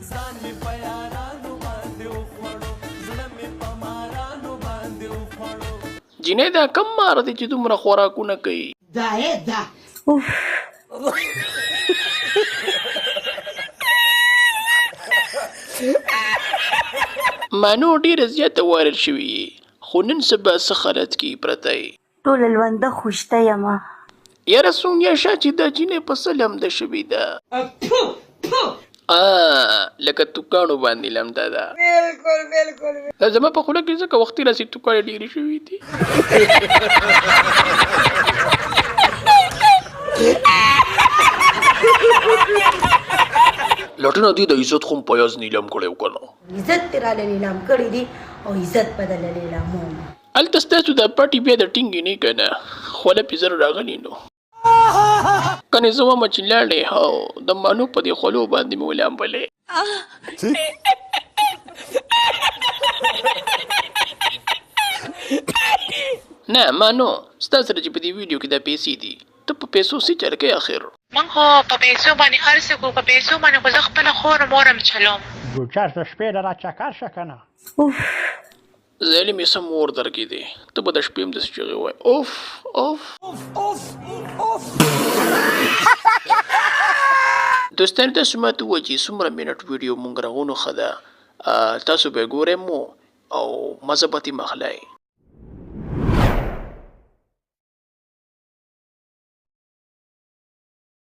ځان مې په یارانو باندې وخوړو، زړه مې په مارانو باندې وخوړو. جینۍ دا کوم مار دی چې دومره خوراکونه کوي؟ دا یې دا. اوف. مانو ډیره زیاته وایرل شوې یې خو نن سبا څه خالت کې پرته یې؟ ټوله لونده خوشته یمه. یاره سونیا شاه چې دا جینۍ په څه لمده شوې ده؟ لکه توکاڼو باندې لمده ده. بالکل بالکل. دا زما په خوله کې ځکه وختي راسي توکاڼې ډېرې شوې دي. لټونه دې د عزت خو پیاز نیلام کړی که نه؟ عزت دې راله لیلام کړی دی او عزت به درله لیلاموم. هلته ستاسو دا پټي بیا د ټینګې نه کنه خوله پې زر راغلي نو کنې زه ومه چې لاړې هو د مانو په دې خولو باندې مې ولامبلې. نه مانو ستا سره چې په دې ویډیو کې دا پیسې دي ته په پیسو څه چل کوې اخر؟ موږ خو په پیسو باندې هر څه کوو، په پیسو باندې خو زه خپله خور او مور هم چلوم. ګوچر د شپې له را چکر شه کنه. اوف. ځلې مې سم اور درکې دی ته به د شپې هم داسې چغې وایې اوف اوف. دوستانو تاسو ماته ووایئ چې څومره منټ ویډیو مونږ راغونو ښه ده تاسو به یې ګورئ مو او مزه به ترې اخلئ.